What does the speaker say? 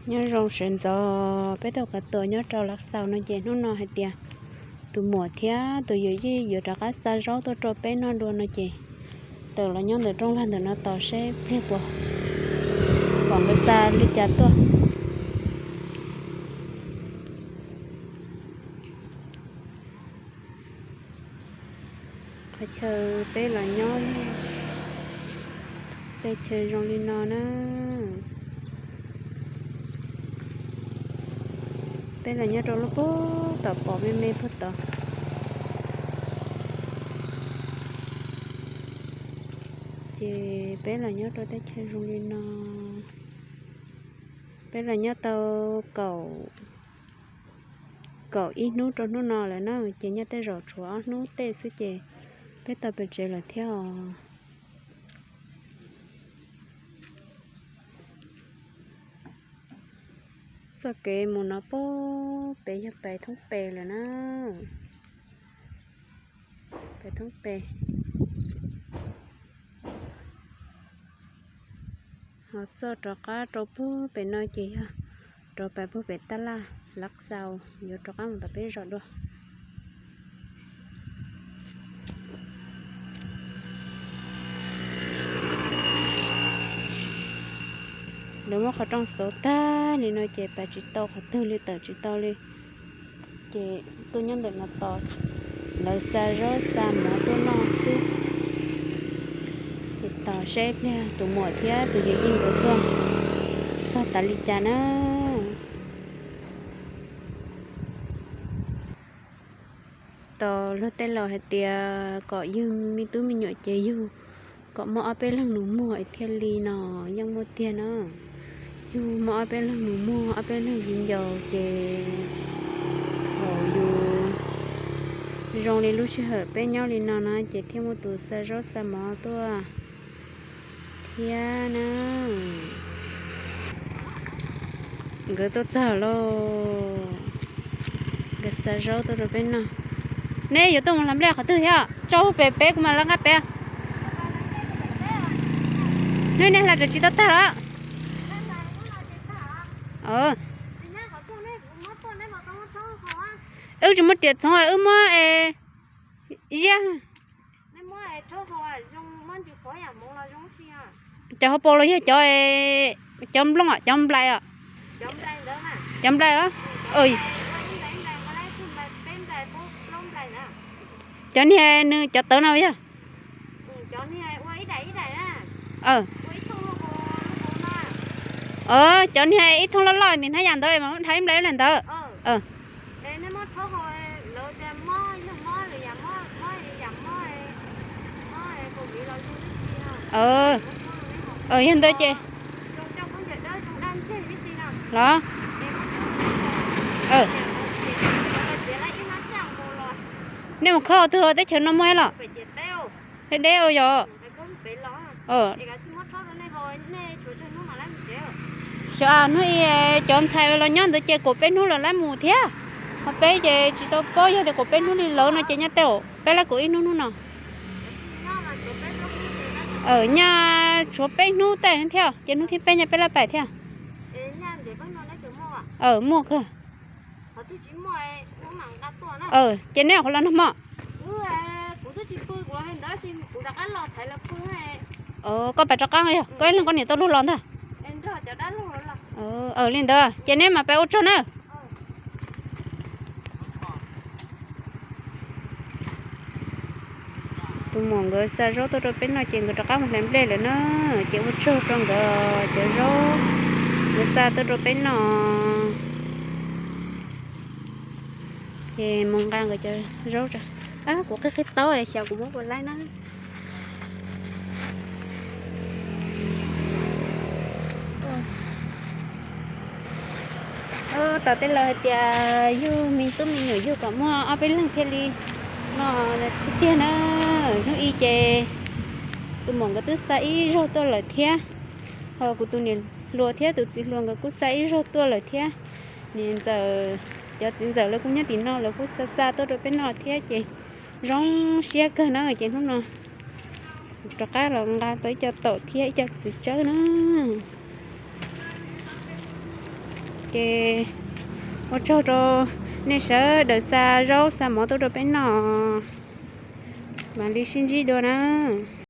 Nyob zoo sawv ntxov, peb tau qhov tuam nyob rau Lav Xaus no ces hnub no hais tias tus muam thiab tus yawm yij yuav rov qab xa zaub tuaj rau peb noj dua no ces tawm los nyob ntawm rooj vag ntawm no tos seb pliag puas pom nkawd xa li cas tuaj. Qhov chaw peb los nyob, tej chaw zoo li no na. Peb los nyob rau lub puag tom pom me me puag tod. Ces peb los nyob rau tej chaw zoo li no. Peb los nyob tau kaum, kaum ib hnub rau hnub no lawm na, ces nyob tej zaum tshuav ob hnub tej xwb ces peb tau pem tsev lawm thiab os. Txoj kev mus no puag pem yog pem thoob pes lawm na. Pem thoob pes. Ho txoj rov qab rau puag pem no ces yog rov pem puag pem tab laj Lav Xaus yuav rov qab mus tom peb zos dua. Lawv muab qhov rooj xov tag li no ces pais tsis tau qhov twg li, tawm tsis tau li. Ces tuaj nyob ntawm no tos lawv xa zaub xa mov tuaj noj xwb. Ces tos seb pliag tus muam thiab tus yawm yij nkawd tuaj txog tas li cas na. Tos luag tej laus hais tias kom yug me tub me nyuam ces yug kom muaj ob peb leeg nus muag es thiaj li no, yeej muaj tiag na. Yug muaj ob peb leeg nus muag, ob peb leeg viv ncaus ces thaum yus zoo li lub sij hawm peb nyob li no na ces thiaj muaj tus xa zaub xa mov tuaj thiab na. Nkawd tuaj txog lauj, nkawd xa zaub tuaj rau peb noj. Neb yuav tuaj mus hlais nplej qhov twg thiab? Tso pem peb kuv mam los nqa pem. Hnub niag hlais tseem tsis tau tag los? Wb tsis muaj riam txoov, wb muab ziab. Cov hauv paus los yog cov, cov nplooj os, cov nplai os? Cov nplai los? Cov niag nws cov tawv no yog? Cov niag ib thooj loj loj ntawm hnab yas ntawd mas muab dhau ib nplai ib nplai ntawd. Yog ntawd ces los. Nej mus khawb twg teb chaws no muaj los? Deb deb ua yog. Xyov hnub i cov ntxhais los nyob ntawd ces kaum peb hnub lawm lawv mus thiab. Ho peb ces tsis tau paub, yog tias kaum peb hnub li lawv no ces nyob tej peb lab kaum ib hnub hnub no. Nyaj tshuav peb hnub tej thiab ces hnub thib peb nyaj peb lab pais thiab. Muaj kawg. Ces neb qhuav los nag hmo? Koj pais rov qab yog koj ib leeg koj niam tau luag los ntag. Li ntawd ces neb mam pais ua tsaug na. Tus muam nkawd xa zaub tuaj rau peb noj ces nkawd rov qab mus hlais nplej lawm na. Ces ua tsaug rau nkawd cov zaub nkawd xa tuaj rau peb noj. Ces mus nqa nkawd cov zaub tso. Kuv qhib qhib taub xyov kuv muab puas laib na. Tom tej laus hais tias yug me tub me nyuam yug kom muaj ob peb leeg thiaj li no tiag na. Hnub i ces tus muam nkawd twb xa ib zaug tuaj lawm thiab, ho kuv tus niam hluas thiab tus txiv hluas nkawd kuj xa ib zaug tuaj lawm thiab. Niam ntxawm, cov txiv ntxawm lawv kuj nyob tim no lawv kuj xa xa tuaj rau peb noj thiab ces zoo siab kawg na. Ces hnub no rov qab los nqa tau ib co taum thiab ib co txiv tsawb na. Ces ua tsaug rau nej sawv daws xa zaub xa mov tuaj rau peb noj. Mam li sib ntsib dua nawb.